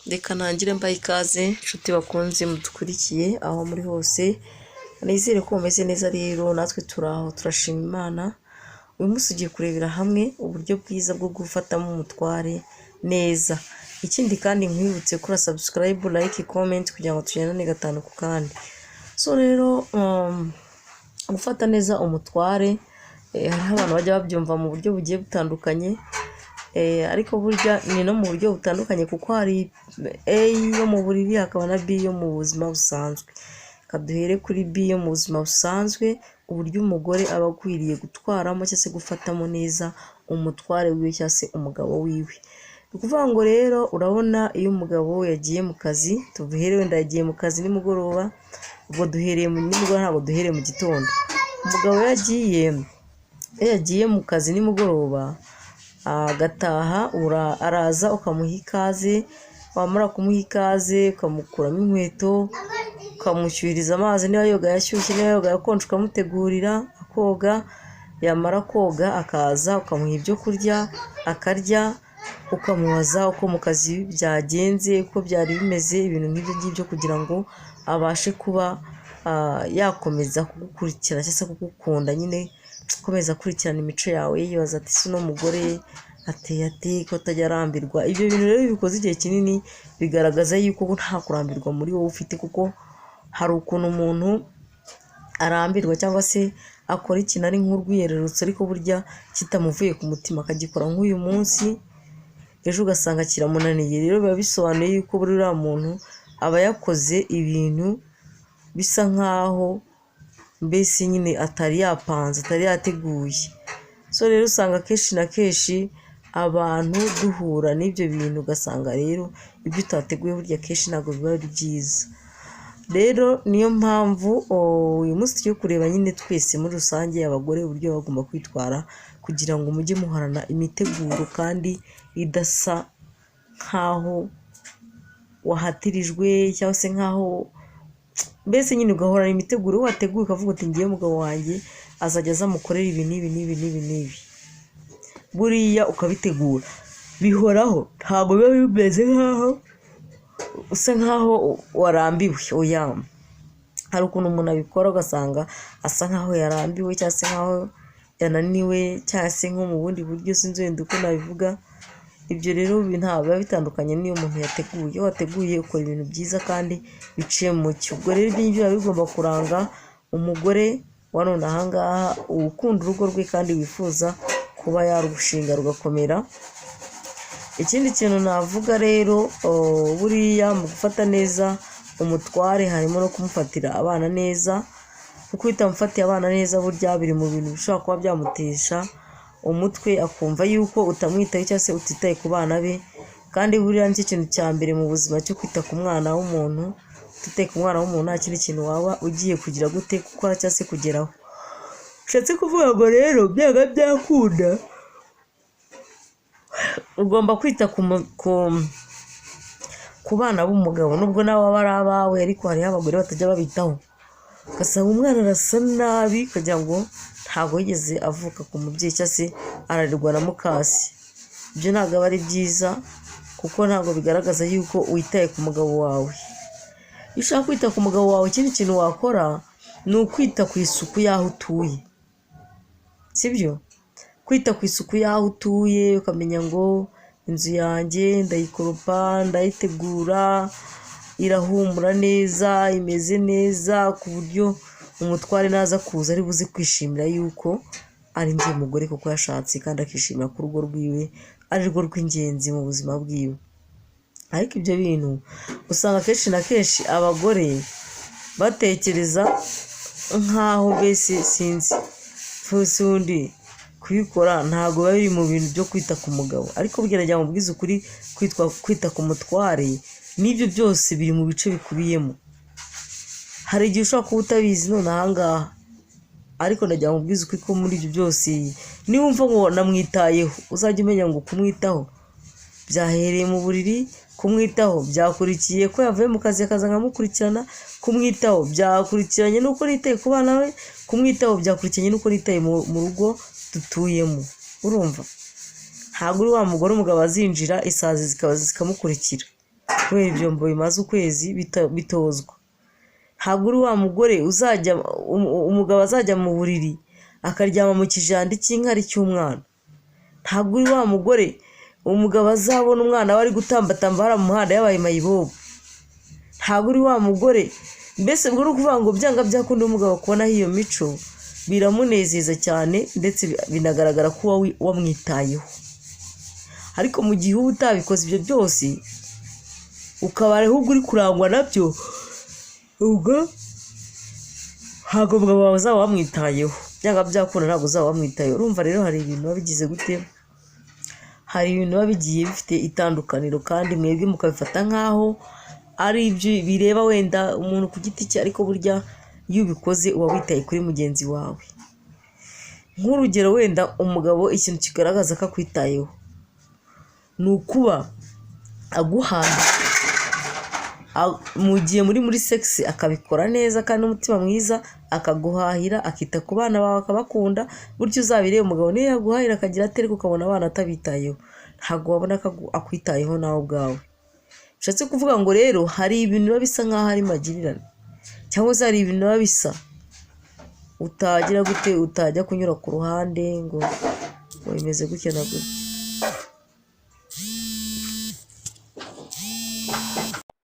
Reka ntangire mbaha ikaze nshuti bakunze mudukurikiye aho muri hose, nizere ko mumeze neza. Rero natwe turi aho, turashima Imana. Uyu munsi ugiye kurebera hamwe uburyo bwiza bwo gufatamo umutware neza. Ikindi kandi nkwibutse kuri subscribe, like, comment kugira ngo tugendane gatanu ku kandi. So rero gufata neza umutware, hariho abantu bajya babyumva mu buryo bugiye butandukanye, ariko burya ni no mu buryo butandukanye, kuko hari A yo mu buriri, hakaba na B yo mu buzima busanzwe. Reka duhere kuri B yo mu buzima busanzwe, uburyo umugore aba akwiriye gutwaramo cyangwa se gufatamo neza umutware wiwe cyangwa se umugabo wiwe. Ni ukuvuga ngo rero urabona iyo umugabo yagiye mu kazi, tuvuhere wenda yagiye mu kazi nimugoroba, ubwo duhereye mu nimugoroba, ntabwo duhereye mu gitondo. Umugabo iyo yagiye mu kazi nimugoroba agataha, araza ukamuha ikaze, wamara kumuha ikaze ukamukuramo inkweto, ukamushyuhiriza amazi niba yoga yashyushye, niba yoga yakonje ukamutegurira akoga, yamara koga akaza ukamuha ibyo kurya akarya, ukamubaza uko mu kazi byagenze, uko byari bimeze, ibintu nk'ibyo ngibyo, kugira ngo abashe kuba yakomeza kugukurikira cyangwa se kugukunda nyine, akomeza akurikirana imico yawe, yibaza ati: "Ese uno mugore ateye ate ko atajya arambirwa?" Ibyo bintu rero iyo ubikoze igihe kinini bigaragaza yuko nta kurambirwa muri wowe ufite, kuko hari ukuntu umuntu arambirwa cyangwa se akora ikintu ari nk'urwiyerurutso, ariko burya kitamuvuye ku mutima, akagikora nk'uyu munsi, ejo ugasanga kiramunaniye. Rero biba bisobanuye yuko buri uriya muntu aba yakoze ibintu bisa nkaho mbese nyine atari yapanze, atari yateguye. So rero usanga akenshi na kenshi abantu duhura n'ibyo bintu, ugasanga rero ibyo utateguye burya akenshi ntabwo biba ari byiza. Rero niyo mpamvu uyu munsi tugiye kureba nyine twese muri rusange abagore uburyo bagomba kwitwara kugira ngo mujye muhorana imiteguro kandi idasa nkaho wahatirijwe, cyangwa se nkaho mbese nyine ugahorana imiteguro. Iyo wateguye ukavuga uti: "Ngewe umugabo wanjye azajya aza amukorera ibi n'ibi n'ibi n'ibi n'ibi", buriya ukabitegura bihoraho, ntabwo biba bimeze nkaho usa nkaho warambiwe. Oya, hari ukuntu umuntu abikora ugasanga asa nkaho yarambiwe, cyangwa se nkaho yananiwe, cyangwa se nko mu bundi buryo, sinzi wenda uko nabivuga. Ibyo rero ntabwo biba bitandukanye n'iyo umuntu yateguye. Iyo wateguye ukora ibintu byiza kandi biciye mu mucyo. Ubwo rero ibyo ngibyo biba bigomba kuranga umugore wa none aha ngaha ukunda urugo rwe kandi wifuza kuba yarushinga rugakomera. Ikindi kintu navuga rero, buriya mu gufata neza umutware harimo no kumufatira abana neza, kuko iyo utamufatiye abana neza burya biri mu bintu bishobora kuba byamutesha umutwe, akumva yuko utamwitaye cyangwa se utitaye ku bana be. Kandi buriya nicyo kintu cya mbere mu buzima cyo kwita ku mwana w'umuntu. Utitaye ku mwana w'umuntu nta kindi kintu waba ugiye kugira gute, gukora cyangwa se kugeraho. Bishatse kuvuga ngo rero byanga byakunda ugomba kwita ku bana b'umugabo, nubwo nawe aba ari abawe, ariko hariho abagore batajya babitaho, ugasanga umwana arasa nabi ukagira ngo ntabwo yigeze avuka ku mubyeyi, cyangwa se ararerwa na mukase. Ibyo ntabwo aba ari byiza, kuko ntabwo bigaragaza yuko witaye ku mugabo wawe. Iyo ushaka kwita ku mugabo wawe, ikindi kintu wakora ni ukwita ku isuku y'aho utuye, sibyo? Kwita ku isuku y'aho utuye, ukamenya ngo inzu yanjye ndayikoropa, ndayitegura, irahumura neza, imeze neza, ku buryo umutware naza kuza ari buze kwishimira yuko ari njye mugore kuko yashatse, kandi akishimira ko urugo rwiwe ari rwo rw'ingenzi mu buzima bwiwe. Ariko ibyo bintu usanga akenshi na kenshi abagore batekereza nk'aho mbese sinzi undi kubikora ntabwo biba biri mu bintu byo kwita ku mugabo. Ariko burya nagira ngo mubwize ukuri, kwita ku mutware n'ibyo byose biri mu bice bikubiyemo. Hari igihe ushobora kuba utabizi none aha ngaha, ariko ndagira ngo mubwize ukuri ko muri ibyo byose niwumva ngo namwitayeho, uzajya umenya ngo kumwitaho byahereye mu buriri, kumwitaho byakurikiye ko yavuye mu kazi akaza nkamukurikirana, kumwitaho byakurikiranye n'uko nitaye ku bana be, kumwitaho byakurikiranye n'uko nitaye mu rugo dutuyemo. Urumva ntabwo uri wa mugore umugabo azinjira isazi zikaba zikamukurikira. Kubera ibyombo bimaze ukwezi bitozwa. Ntabwo uri wa mugore uzajya umugabo azajya mu buriri akaryama mu kijandi cy'inkari cy'umwana. Ntabwo uri wa mugore umugabo azabona umwana we ari gutambatamba hariya mu muhanda yabaye mayibobo. Ntabwo uri wa mugore mbese. Ubwo ni ukuvuga ngo byanga byakunda, umugabo kubonaho iyo mico biramunezeza cyane, ndetse binagaragara ko uba wamwitayeho. Ariko mu gihe uba utabikoze ibyo byose, ukaba ahubwo uri kurangwa nabyo, ubwo ntabwo umugabo wawe uzaba wamwitayeho. Byanga byakunda, ntabwo uzaba wamwitayeho. Urumva rero hari ibintu biba bigize gute, hari ibintu biba bigiye bifite itandukaniro, kandi mwebwe mukabifata nk'aho ari ibyo bireba wenda umuntu ku giti cye, ariko burya iyo ubikoze uba witaye kuri mugenzi wawe. Nk'urugero, wenda umugabo ikintu kigaragaza ko akwitayeho ni ukuba aguhahira mu gihe muri sex, akabikora neza kandi n'umutima mwiza, akaguhahira, akita ku bana bawe, akabakunda. Burya uzabireba, umugabo niyo yaguhahira akagira ate, ariko ukabona abana atabitayeho, ntabwo wabona ko akwitayeho nawe ubwawe. Bishatse kuvuga ngo rero hari ibintu biba bisa nk'aho ari magirirane, cyangwa se hari ibintu biba bisa utagira gute, utajya kunyura ku ruhande ngo bimeze gutya na gutya.